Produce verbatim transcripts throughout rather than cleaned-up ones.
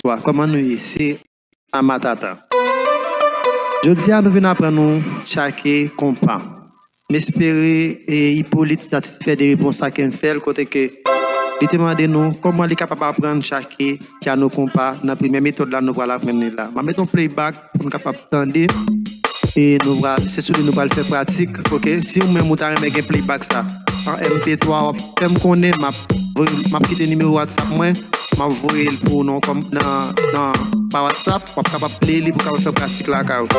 Bonswa, kòman nou ye? Se Amatata. Jodi a, nou vin aprann nou tchake konpa. M espere, e, Hyppolite satisfè de repons sa ke m fè l, kote ke li te mande nou kòman li kapab aprann tchake pyano konpa nan premyè metòd la nou pral aprann li la. M ap met yon playback pou nou kapab tande. E nou pral, se sou li nou pral fè pratik, oke? Si ou menm ou ta renmen gen playback sa an M P twa, w ap fè m konnen, m ap voye, m ap kite nimewo WhatsApp mwen, m ap voye l pou ou nan kòm-, nan, nan, pa WhatsApp, w ap kapab play li pou w kapab fè pratik lakay ou.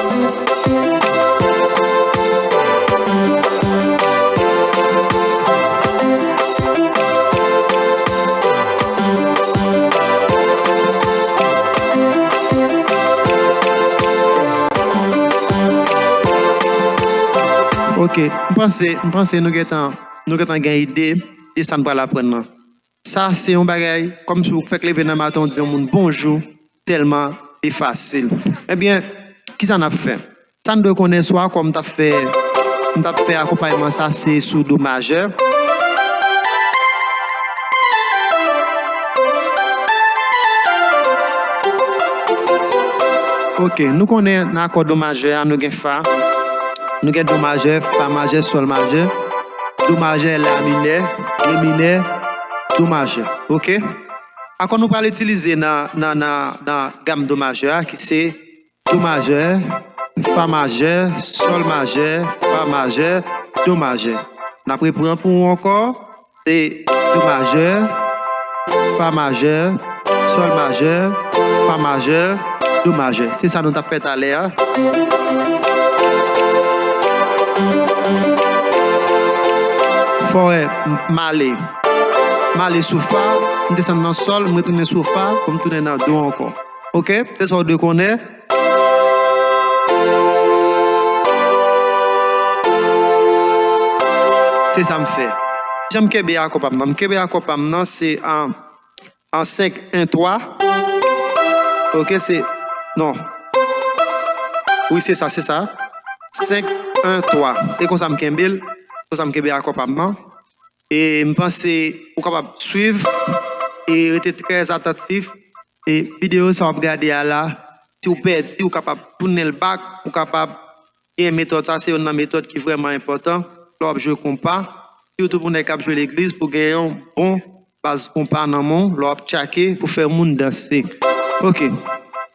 Ok, m panse, m panse nou gentan, nou gentan gen ide de sa n pral aprann nan. Sa se yon bagay, kòmsi ou fèk leve nan maten, ou di yon moun bonjou, tèlman li fasil. Ebyen, kisa n ap fè? Sa n dwe konnen, swa kòm m t ap fè, m t ap fè akonpayman sa, se sou do majè. Ok, nou konnen nan akò do majè a, nou gen fa, nou gen do majè, fa majè, sòl majè, do majè, la minè, re minè, do majè. Ok? Akò nou pral itilize nan, nan, nan, nan gam do majè a, ki se do majè, fa majè, sòl majè, fa majè, do majè. N ap repran pou ou ankò. Se do majè, fa majè, sòl majè, fa majè, do majè. Se sa nou t ap fè talè a. Fò w wè, m, m ale. M ale sou fa, m desann nan sòl, m retounen sou fa, pou m tounen nan do ankò. Ok? Se sa w dwe konnen. Se sa m fè. Jan m kenbe akò pa m nan. M kenbe akò pa m nan, se an, an senk, en, twa. Ok, se, non. Wi, se sa, se sa. Senk, en, twa. E konsa m kenbe l. Konsa m kenbe akò pa m nan. E m panse ou kapab swiv e rete trè atantif. E videyo sa w ap gade a la, si w pèdi, ou kapab tounen l back, ou kapab gen metòd sa, se youn nan metòd ki vrèman enpòtan lè w ap jwe konpa. Sitou pou nèg k ap jwe legliz, pou gen yon bon baz konpa nan men w, lè w ap tchake, pou fè moun danse. Ok.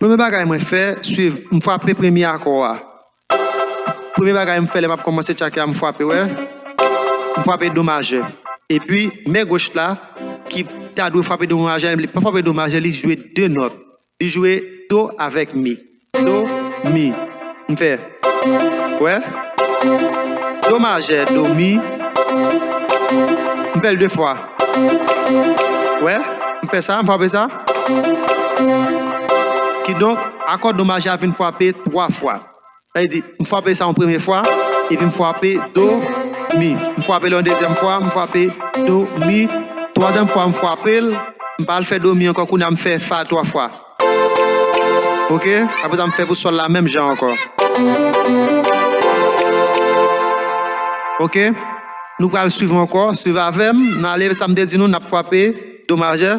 Premye bagay mwen fè, swiv, m frape premye akò a. Premye bagay m fè lè m ap kòmanse tchake a, m frape, wè. M frape do majè. Epi, men goch la, ki ta dwe frape do majè, li pa frape do majè, li jwe de nòt. Li jwe do avèk mi. Do, mi. M fè. Wè. Do majè, do, mi. M fè l de fwa. Wè. M fè sa, m frape sa. Kidonk, akò do majè a vin frape twa fwa. Sa vle di, m frape sa yon premye fwa, epi m frape do, mi. M frape l yon dezyèm fwa, m frape do, mi. Twazyèm fwa, m frape l, m pa al fè do, mi ankò, kounye a m fè fa twa fwa. Ok? Apre sa, m fè pou sòl la menm jan ankò. Ok? Nou pral swiv ankò, swiv avè m, n ale, sa m te di nou, n ap frape do majè.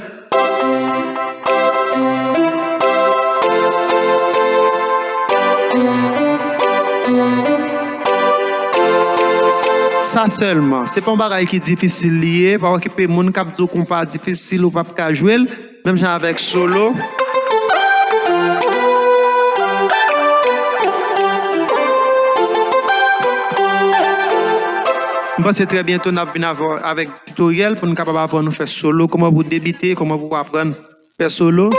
Sa sèlman, se pa yon bagay ki difisil li ye, pa okipe moun k ap di w konpa difisil ou p ap ka jwe l, menm jan avèk solo. M panse trè byento n ap vin avè, avèk titoryèl pou n kapab aprann nou fè solo, kòman pou debite, kòman pou aprann fè solo.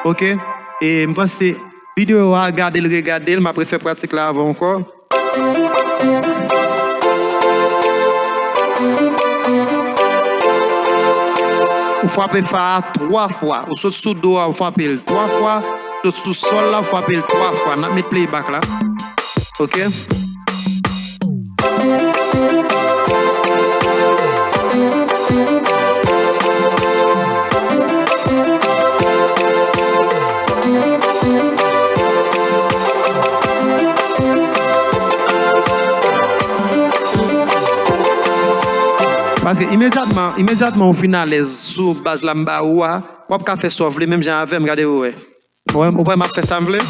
Ok, e m panse videyo a, gade l, regade l, m ap refè pratik la avè w ankò. Ou frape fa a twa fwa. Ou sot sou do a, ou frape l twa fwa. Sot sou sòl la, ou frape l twa fwa. N ap met playback la. Ok? Paske imedyatman, imedyatman ou fin alèz sou baz la m ba ou a, w ap ka fè sa w vle, menm jan avè m, gade pou w wè. Ou wè, ou wè m ap fè sa m vle?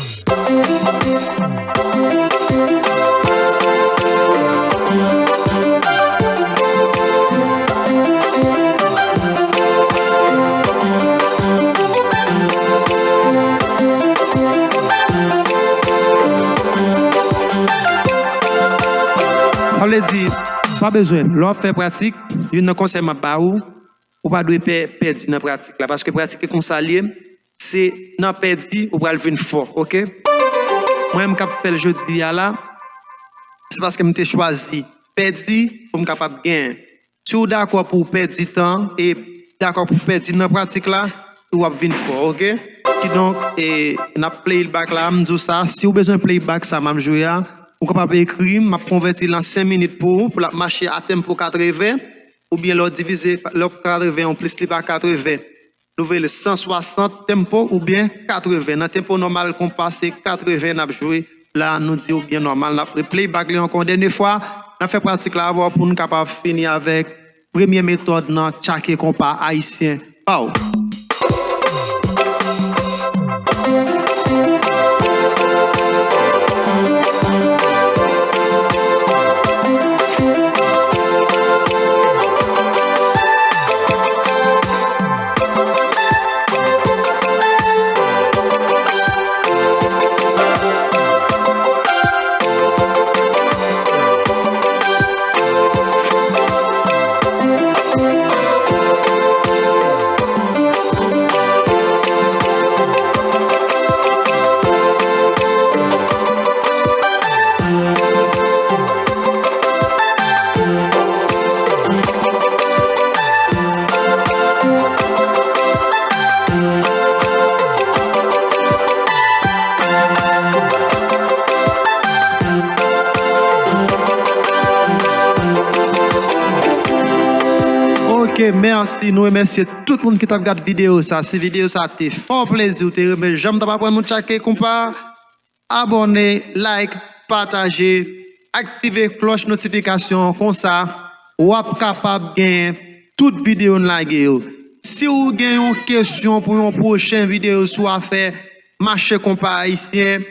Sa vle di, pa bezwen, lè w ap fè pratik, youn nan konsèy m ap ba ou, ou pa dwe pè, pèdi nan pratik la, paske pratik e konsa l ye, se nan pèdi ou pral vin fò, oke? Mwen menm k ap fè l jodi a la, se paske m te chwazi pèdi pou m kapab genyen. Si w dakò pou w pèdi tan e dakò pou w pèdi nan pratik la, w ap vin fò, oke? Kidonk, e, n ap play l back la, m di w sa, si w bezwen play back sa m ap jwe a, ou kapab ekri m, m ap konvèti l an senk minit pou ou, pou l ap mache a tempo katreven, oubyen lè w divize, lè w katreven, ou plis li pa katreven, nou veye l san swasant tempo oubyen katreven. Nan tempo nòmal konpa se katreven n ap jwe la, nou di w byen nòmal, n ap replay back li ankò yon dènye fwa, n ap fè pratik la avè w pou n kapab fini avèk premye metòd nan tchake konpa ayisyen pa w. Ok, mèsi. Nou remèsye tout moun ki t ap gad videyo sa. Si videyo sa te fè w plezi, ou te renmen jan m t ap aprann nou tchake konpa, abòne, like, pataje, aktive klòch notifikasyon an, konsa w ap kapab genyen tout videyo n lage yo. Si w gen yon kesyon pou yon pwochen videyo sou afè mache konpa ayisyen,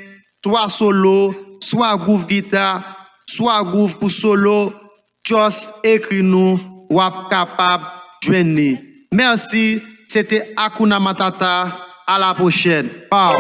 swa solo, swa gwouv gita, swa gwouv pou solo, just ekri nou, w ap kapab jwenn li. Mèsi, se te Akuna Matata, a la pwochèn. Pow!